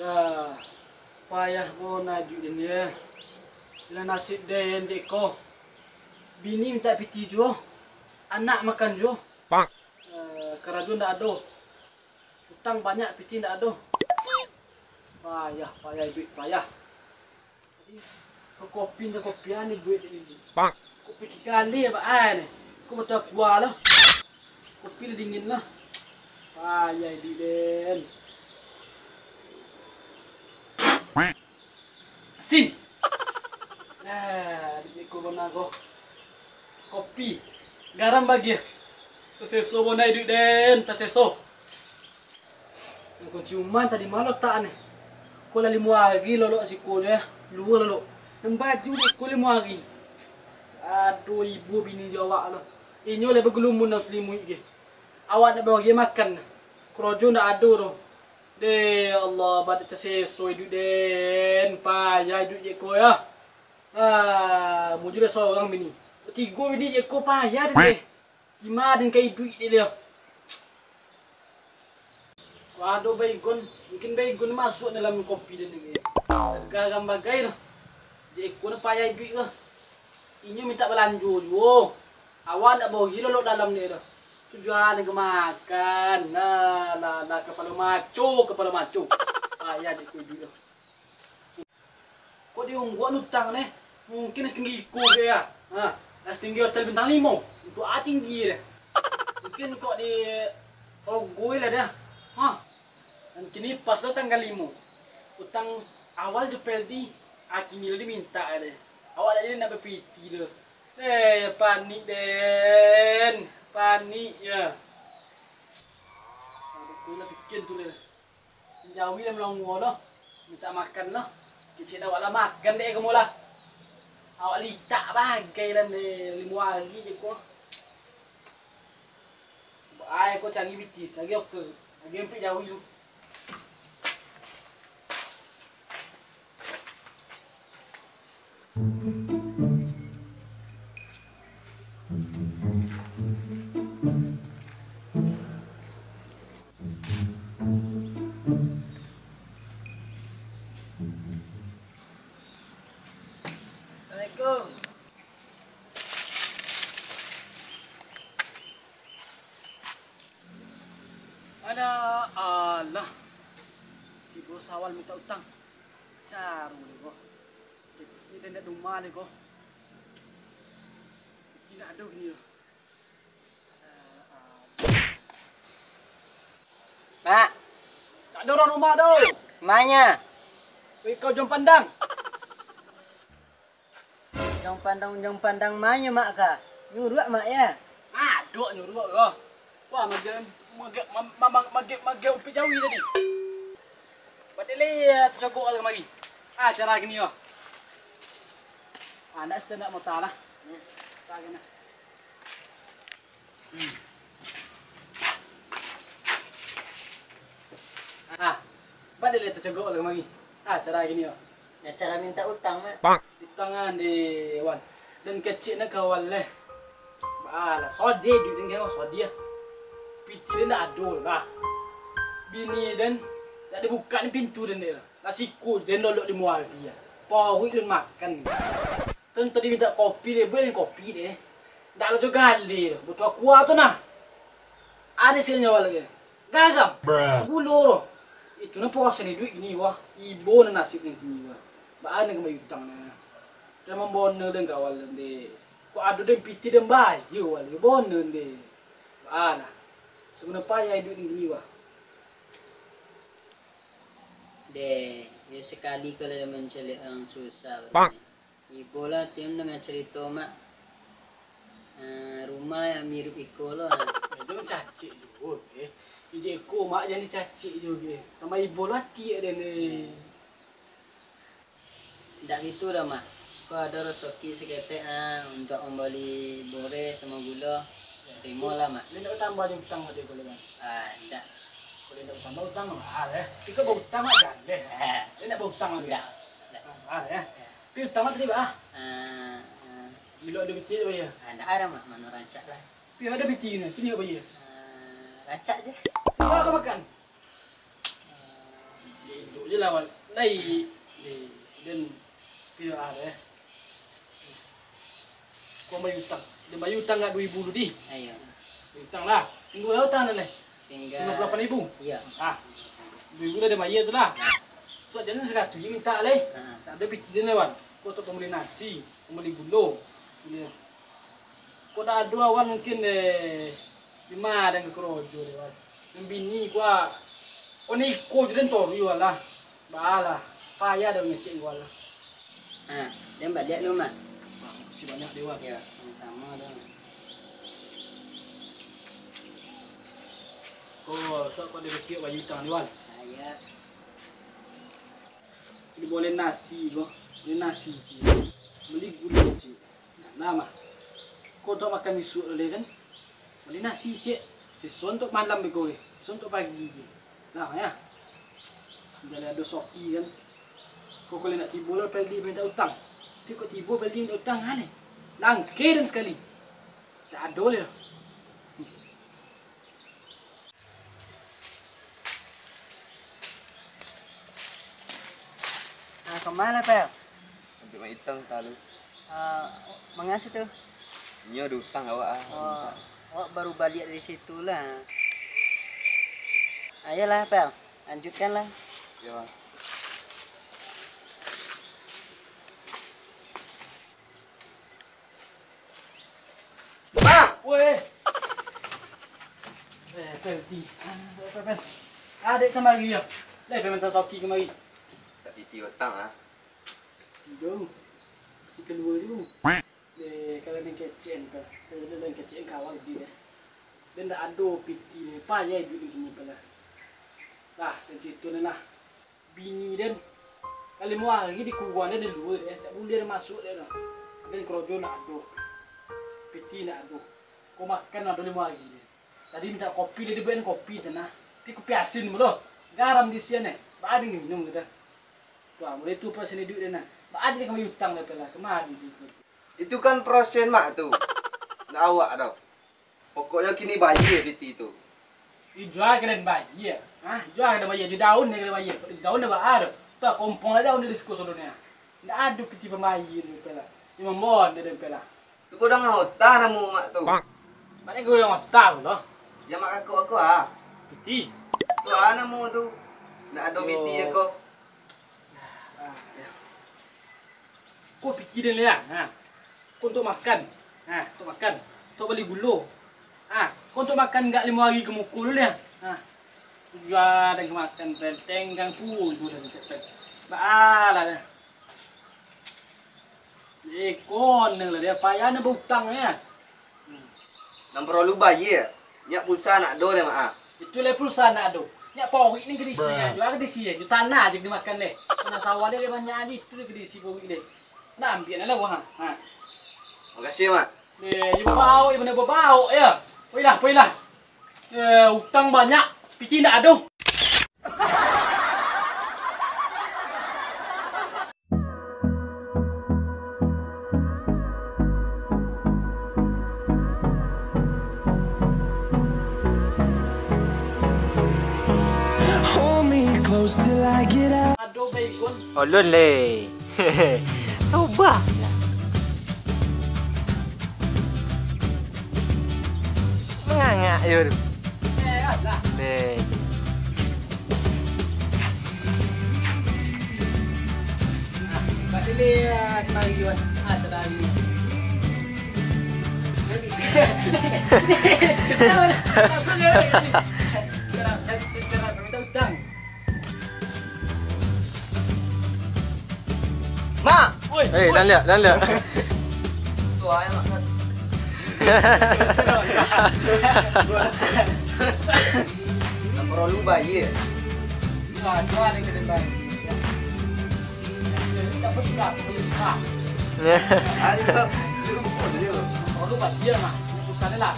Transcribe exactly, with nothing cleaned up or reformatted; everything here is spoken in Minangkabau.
Dah, payah bana iduik den, yo. Lah nasib den cako. Bini mintak pitih juo, anak makan juo. Eh, karajo ndak ado. Utang banyak, pitih ndak ado. Payah, payah iduik, payah. Ko kopi, ndak kopi an iduik den. Kopi kikali, Pak, ai ni. Ko batua kuah lah. Kopi lah dingin lah. Payah iduik den. Asin. Nah, di ko bana ko. Kopi. Garam bagiah. Taseso bana iduik den, taseso. Kunci umah tadi ma lotak ni. Ko lah limo ari lolok siko nyo, lua lolok. Nan baju di ko limo ari. Aduh, ibo bini jo awak tu. Inyo lah bagelumua dalam salimuik ge. Awak ndak bagi makan. Karajo ndak ado doh. Deh, Allah, badik taseso iduik den. Payah iduik je ko, yo. Ah, mujur sorang bini. Tigo bini je ko payah deh. Dima den ka iduik deh, yo. Ko ado Baygon, mungkin Baygon masuak dalam kopi den ni. Garam bagai lah. Je ko ni payah iduik lah. Inyo mintak balanjo juo. Awak ndak bagi lolok dalam ni doh. Tujuan ka makan. Nah, lah, lah, kapalo maco, kapalo maco. Payah dek ko iduik tu. Kok di ungguak utang ni, mungkin satinggi iko ke ya. Ha, satinggi hotel bintang limo. Untuak a tinggi deh. Mungkin kok di ogoi lah dah. Ha. Dan kini pas lo tanggal limo. Utang awal jo Peldi, a kini lo dimintak deh. Awak dak jadi nak bapiti lo. Eh, panik den. Panik ya. Aduh, kau lah pikir tu lah. Jawi lah melongo lo. Minta makan lo. Kecil awak lah makan dek kamu lah. Awak litak bagai lah ni. Limo hari je ko. Ai ko cari bitis, cari oke. Lagi ampik jawi tu. Assalamualaikum. Alah, alah. Tibo sawal minta utang. Caro deh ko. Kecik ni tendak duma deh ko. Kini ado kini yo. Mak. Tak ado urang rumah tu. Manya. Weh, kau jom pandang. Jong pandang, jong pandang manyo, Mak, ka? Nyuruak, Mak, ya? Adok nyuruak ko. Wah, magek, magek, ma-, ma-, ma-, magek, magek umpik jawi tadi. Badek liya tacogok lah kamari. Ah, cara gini, oh. Ah, ndak stand up mota lah. Cara gini. Hmm. Ah, ba dek lai tacogok lah kamari. Ah, cara gini, oh. Ya, cara minta utang, Mak. Utang an deh, Wan. Dan kecik nak kawan leh. Balah, sodeh duit dengan kau, sodeh. Pitih den ndak ado lah. Bini den, ndak dibuka ni pintu den deh lah. Lah siku den lolok di muari ya. Paruik den makan. Tadi mintak kopi deh, buek kopi deh. Ndak lah jo galeh tu, butuh aqua tu nah. Ado siko nyawa lagi. Garam. Bruh. Gulo tu. Itu nah puaso ni duit kini wah. Ibo nah nasib ni kini wah. Baa ni kamari utang nah. Dah mambona den kawan den deh. Kok ado den pitih den bayar wali. Bona deh. Baa lah. Sebenarnya payah iduik ni kini wah. Deh, yo sakali kalau mancaliak urang susah. Ibo lah tiam danga carito, Mak. Ah, rumah yang mirip iko lo, ah. Jan cacik juo, eh. Ijek iko, Mak, jan dicacik juo, eh. Tambah ibo lah ati den, eh. Ndak gitu dah, Mak. Ko ado rasoki saketek, ah, untuak mambali boreh samo gulo. Tarimo lah, Mak. Ndak batambah jo utang tadi ko, kan? Ah, ndak. Kalau ndak batambah utang, mahal, eh. Iko bautang, Mak, jan deh. Eh. Ndak bautang lagi. Ndak. Ndak. Ah, mahal, eh. Tapi utang tadi, Pak, ah? Ah, ah. Bilo ado pitih, Pak, ya? Ah, ndak ado, Mak. Mano rancak lah. Tapi ado pitih ni, pitih, Pak, ya? Ah, rancak je. Apa kau makan? Ah, Duduk je lah, Wan. Lai, eh, den, kira ada, eh. Kau bayar utang. Den bayar utang agak dua ribu dulu, di. Iyo. Bayar utang lah. Tingga bara utang den, leh? Tingga sambilan puluah lapan ribu. Iyo. Ah. Dua ribu lah den bayar tu lah. Sudah jan saratuih minta, leh. Ha. Tak ado piti den, leh, Wan. Kau untuak pambali nasi, pambali gulo. Iyo. Kok dak ado awan mungkin deh. Di ma den karajo deh, Wan? Nan bini ko, ah. Kok ni iko je den toruih, Wan, lah. Baa lah. Payah den ngecek ko, Wan, lah. Ha, den baliak dulu, Mak. Ah, makasih banyak deh, Wan. Yo, samo-samo deh, Mak. Ko, sok ko den kecek bayar utang deh, Wan. Ha, yo. Bali nasi ko. Bali nasi ciek. Bali gulo ciek. Nah, nah, mah. Ko untuak makan bisuak tadi kan. Bali nasi ciek. Sisontok malam beko ge. Sisontok pagi ge. Nah, yo. Jan ado soki kan. Ko kalau nak tibo lah Peldi minta utang. Tapi kok tibo Peldi minta utang, aneh. Langke den sakali. Tak ado leh. Ah, ka ma, Pel? Untuak Mak Itang talu. Ah, manga tu? Inyo ado utang awak, ah. Oh, awak baru baliak dari situ lah. Ayolah, Pel, lanjutkan lah. Yo, Bang. Mak! Weh! Eh, Peldi. Ah, Pel, Pel. Adek kamari yo. Lai Pel minta soki kamari. Tak piti utang, ah. Jauh. Piti kalua juo. Eh, kalau den kecekan, Pel. Kalau den kecekan kawan di deh. Den ndak ado piti deh. Payah iduik di siko, Pel, lah. Lah, dari situ ni lah. Bini den, lah limo ari di kuburan den di lua, eh, dak buliah den masuak den tu. Den karajo ndak ado, piti ndak ado, ko makan ado limo ari den. Tadi mintak kopi, den buek kopi tu nah, tapi kopi asin pulo, garam di sinan, eh, baa den minum tu. Tu ah, mulai tu perasan iduik den nah, baa den ka bayia utang den, Pel, lah, ka ma den siko. Itu kan perasan mak tu, ndak awak doh. Pokoknyo kini bayia piti tu. Ih, jua ka den bayia. Hah? Jua ka den bayia. Di daun den ka den bayia. Di daun den baa tu? Tu kompong lah daun di siko salonyo. Ndak ado piti pambayia tu, Pel, lah. Imam bon den, Pel, lah. Tu gudang ota namo mak tu. Mak ni gudang ota pulo. Yo mak kakak ko ah. Piti. Tu ah namo tu. Ndak ado piti ko. Ko piti den lah, ha. Ko untuak makan. Ha, untuak makan. Untuak bali gulo. Ha, ko untuak makan agak limo ari ka muko dulu lah. Ha. Jua den ka makan, Pel, tenggang pulo den, Pel. Baa lah dah. Eh, koneng lah den, payah den bautang, yo. Nan paralu bayia, nyak pulsa ndak ado deh, Mak, ah. Itu lai pulsa ndak ado. Nyak paruik ni ka diisi, ah. Jua ka diisi, ah. Jua tanah se ka dimakan deh. Tanah sawah deh, deh banyak ajo itu deh ka diisi paruik deh. Nah, ambiak lah, ha. Ha. Makasih, Mak. Deh, iyo babaok, iyo bana babaok, yo. Poilah, poilah. Eh, utang banyak, piti ndak ado. Ado baygon. Ulun le. Sobah. Mangangak yo tu. Eh, alah. Deh. Balik ni, ah, kemari, Wan. Ah, terakhir. Sekarang, sekarang, sekarang, minta utang. Mak! Oi! Eh, nan liak, nan liak. Tu ayah makan. Nan paralu bayia. Ah, tu ada kena bayar. Dapat juga, boleh juga. Ada juga. Dia rumput dia. Paralu bayia, Mak. Urusan dia lah.